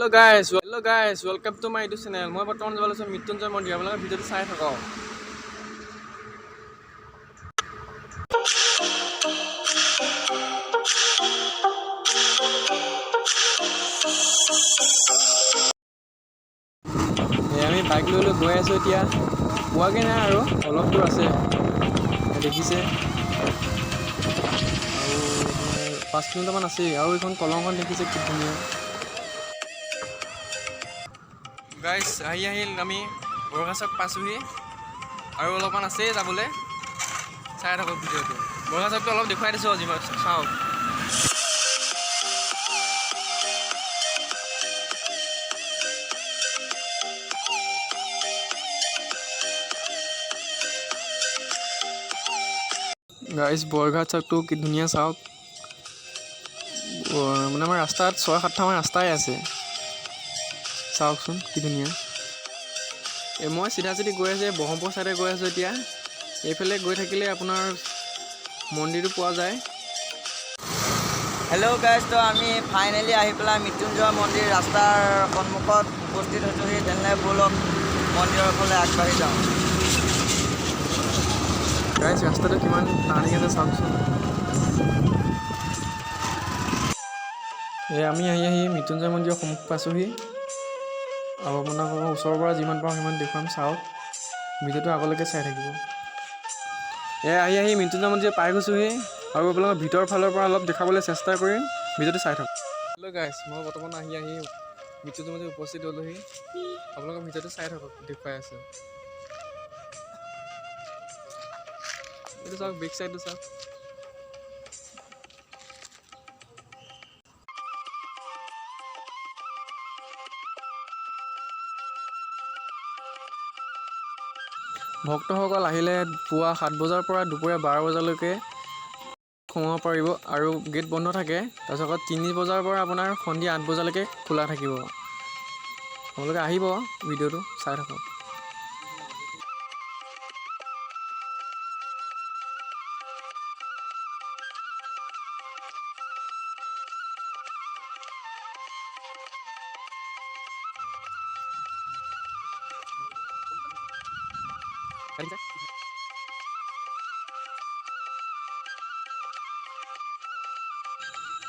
Hello guys, welcome to my YouTube channel. মই বৰ্তমান যাব লৈছোঁ মৃত্যুঞ্জয় মন্দিৰ। আপোনালোকে ভিডিঅ'টো চাই থাকক। এই আমি বাইক লৈ লৈ গৈ আছোঁ। এতিয়া পোৱাগৈ নাই আৰু অলপ দূৰ আছে। এই দেখিছে, আৰু আপোনাৰ 5 কিলোমিটাৰমান আছেই। আৰু এইখন কলংখন দেখিছে, কি ধুনীয়া। গাইজ, আহি আহি আমি বৰগাছক পাইছোঁহি আৰু অলপমান আছেই যাবলৈ। চাই থাকক ভিডিঅ'টো। বৰগাছকটো অলপ দেখুৱাই দিছোঁ আজি মই, চাওক। গাইজ, বৰঘাট চাওকটো কি ধুনীয়া, চাওক। মানে আমাৰ ৰাস্তাত 6-7টামান ৰাস্তাই আছে। চাওকচোন কি ধুনীয়া। এই মই চিধা চিধি গৈ আছোঁ, এই ব্ৰহ্মপুৰ চাইডে গৈ আছোঁ। এতিয়া এইফালে গৈ থাকিলে আপোনাৰ মন্দিৰটো পোৱা যায়। হেল্ল' গাইজ, তো আমি ফাইনেলি আহি পেলাই মৃত্যুঞ্জয় মন্দিৰ ৰাস্তাৰ সন্মুখত উপস্থিত হৈছোঁহি। তেনেহ'লে ব'লক, মন্দিৰৰ ফালে আগবাঢ়ি যাওঁ। গাইজ, ৰাস্তাটো কিমান টাৰ্ণিং আছে, চাওকচোন। এই আমি আহি আহি মৃত্যুঞ্জয় মন্দিৰৰ সন্মুখ পাইছোঁহি আৰু আপোনালোকৰ ওচৰৰ পৰা যিমান পাৰোঁ সিমান দেখুৱাম। চাওক, ভিডিঅ'টো আগলৈকে চাই থাকিব। এই আহি আহি মৃত্যুঞ্জয় মন্দিৰ পাই গৈছোঁহি আৰু আপোনালোকৰ ভিতৰৰ ফালৰ পৰা অলপ দেখাবলৈ চেষ্টা কৰিম। ভিডিঅ'টো চাই থাকক। হেল্ল' গাইজ, মই বৰ্তমান আহি আহি মৃত্যুঞ্জয় মন্দিৰ উপস্থিত হ'লোহি। আপোনালোকৰ ভিডিঅ'টো চাই থাকক, দেখুৱাই আছোঁ। এইটো চাওক, বেক চাইডটো চাওক। ভক্তসকল আহিলে পুৱা 7 বজাৰ পৰা দুপৰীয়া 12 বজালৈকে সোমাব পাৰিব আৰু গেট বন্ধ থাকে। তাৰপিছত আকৌ 3 বজাৰ পৰা আপোনাৰ সন্ধিয়া 8 বজালৈকে খোলা থাকিব। আপোনালোকে আহিব, ভিডিঅ'টো চাই থাকক।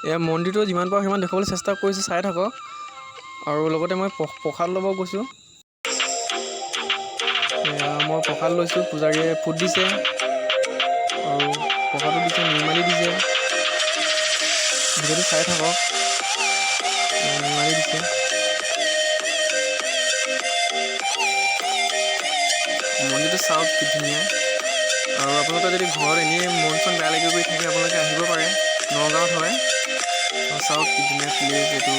এয়া মন্দিৰটো যিমান পাৰোঁ সিমান দেখুৱাবলৈ চেষ্টা কৰিছোঁ, চাই থাকক। আৰু লগতে মই প্ৰসাদ ল'ব গৈছোঁ। এয়া মই প্ৰসাদ লৈছোঁ। পূজাৰীয়ে ফুট দিছে আৰু প্ৰসাদো দিছে, নিৰ্মালি দিছে। ভিডিঅ'টো চাই থাকক। এয়া নিৰ্মালি দিছে। মন্দিৰটো চাওক কি ধুনীয়া। আৰু আপোনালোকে যদি ঘৰত এনেই মন চন বেয়া লাগি গৈ থাকে, আপোনালোকে আহিব পাৰে। নগাঁৱত হয়। আৰু চাওক কি ধুনীয়া প্লেচ এইটো।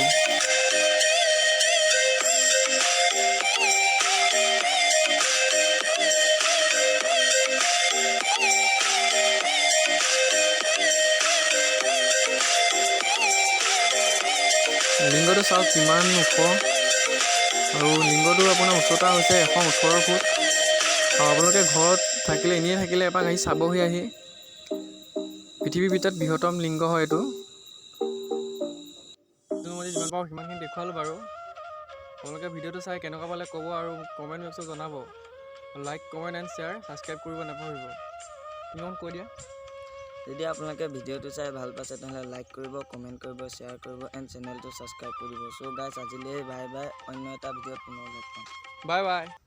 লিংগটো চাওক কিমান ওখ। আৰু লিংগটো আপোনাৰ উচ্চতা হৈছে 118 ফুট। আৰু আপোনালোকে ঘৰত থাকিলে, এনেই থাকিলে এপাক আহি চাবহি আহি। পৃথিৱীৰ ভিতৰত বৃহত্তম লিংগ হয় এইটো। মই যিমান পাৰোঁ সিমানখিনি দেখুৱালোঁ বাৰু। আপোনালোকে ভিডিঅ'টো চাই কেনেকুৱা পালে ক'ব আৰু কমেণ্ট বক্সত জনাব। Like, comment and share, subscribe কৰিব নাপাহৰিব। তুমি অকণ কৈ দিয়া। যদি আপোনালোকে ভিডিঅ'টো চাই ভাল পাইছে, তেনেহ'লে লাইক কৰিব, কমেণ্ট কৰিব, শ্বেয়াৰ কৰিব এণ্ড চেনেলটো ছাবস্ক্ৰাইব কৰিব। চ' গাইজ, আজিলৈ বাই বাই। অন্য এটা ভিডিঅ'ত পুনৰ লগ পাম। Bye bye.